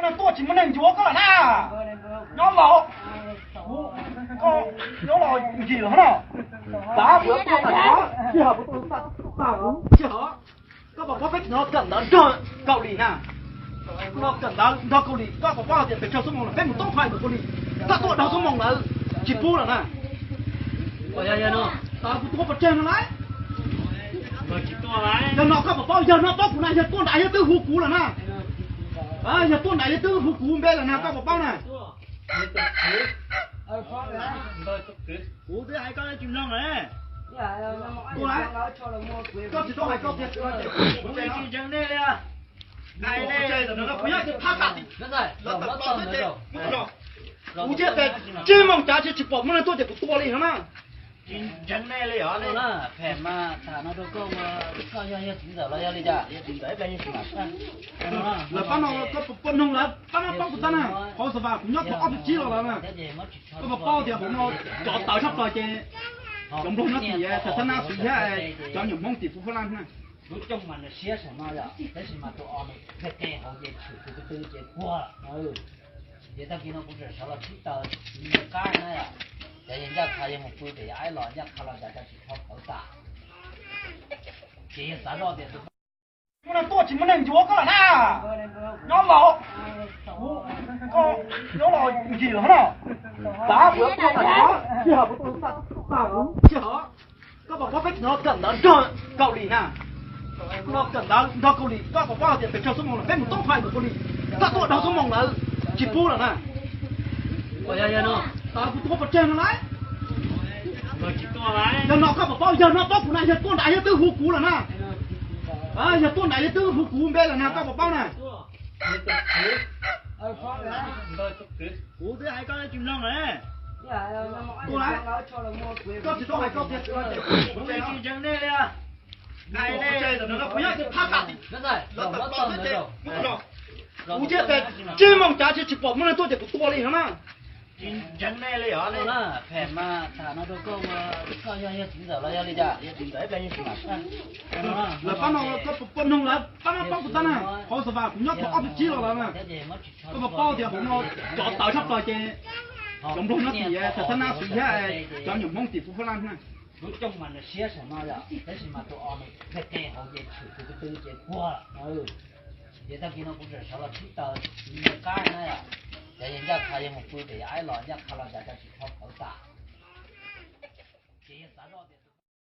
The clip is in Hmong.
Tuaj tsis muaj neeg ncuav koj lawm na. Nyob los, nyob los nkim lawm na. Tav kuv tuaj tag, sij hawm kuv tuaj tag, sij hawm. Koj puas paub peb no kawm ntawv nrog Kaus Lim na? No kawm ntawv nrog Kaus Lim, koj puas paub tias pes tsawg xuab moos lawm? Peb mus toob hais ntawm Kaus Lim, koj tuaj dhau xuab moos lawm, tsis pub lawm na. Tav kuv tuaj pov tseg no lauj. Yog no koj puas paub, yog no paub kuv na, yog tuaj nrad yog twb hu kuv lawm na. Yog tuaj nrad yog twb hu kuv npe lawm na, koj puas paub na? Kuv twb hais koj tsis mloog na. Tuaj lauj, koj tsis tau hais koj tiag. Kuv tsis ntseeg nej li. Kuv nyob ces thab tam tim, lawv tawm plaws xwb ces kuv tsis los. Kuv thiaj tias tsib moos cav tsis, tsis pom muaj neeg tuaj ces kuv tua li no na. Tsis ntseeg nej li os. Phem mas tham no rau koj, koj yog yog txiv ntxawm los yog li cas? Lawv pab no koj puas noog lawv pab no paub kuv tag na. Hauv xav vas kuv nyob thaum ob peb tsib los lawm na. Koj puas paub tias hauv no cov tawv tshaj plaws ces cov nplog nyob tim Tanzania xwb thiab cov nyuam Hmoob tim Fuj Fab Laj na. Lub cooj mas nws siab saum no yom, tab sis mas tus os nws qe qe hauv ces tshwm tus ko tw ces puag. Ces tag kis no kuv tseem sawv los sib taws tus me qab na yom, ces yawg ncaj qha yawg mus pw ces yawg aib los ncaj qha los cas cas tsis tho plawv tas. Ces yawg xav zoj tias tus muaj neeg tuaj tsis muaj neeg ncuav koj lawm na. Nyob los, nyob los nkim lawm na. Tav kuv tuaj tag, sij hawm kuv tuaj tag, sij hawm. Koj puas paub peb no kawm ntawv nrog Kaus Lim na? No kawm ntawv nrog Kaus Lim, koj puas paub tias pes tsawg xuab moos lawm? Peb mus toob hais ntawm Kaus Lim, koj tuaj dhau xuab moos lawm, tsis pub lawm na. Tav kuv tuaj pov tseg no lauj. Yog no koj puas paub, yog no paub kuv na, yog tuaj nrad yog twb hu kuv lawm na. Yog tuaj nrad yog twb hu kuv npe lawm na, koj puas paub na? Kuv twb hais koj tsis mloog na. Tuaj lauj, koj tsis tau hais koj tiag. Kuv tsis ntseeg nej li. Kuv nyob ces thab tam tim, lawv tawm plaws xwb ces kuv tsis los. Kuv thiaj tias tsib moos cav tsis, tsis pom muaj neeg tuaj ces kuv tua li no na. Tsis ntseeg nej li os. Phem mas tham no rau koj, koj yog yog txiv ntxawm los yog li cas? Lawv pab no koj puas noog lawv pab no paub kuv tag na. Hauv xav vas kuv nyob thaum ob peb tsib los lawm na. Koj puas paub tias hauv no cov tawv tshaj plaws ces cov nplog nyob tim Tanzania xwb thiab cov nyuam Hmoob tim Fuj Fab Laj na. Lub cooj mas nws siab saum no yom, tab sis mas tus os nws qe qe hauv ces tshwm tus ko tw ces puag. Ces tag kis no kuv tseem sawv los sib taws tus me qab na yom, ces yawg ncaj qha yawg mus pw ces yawg aib los ncaj qha los cas cas tsis tho plawv tas.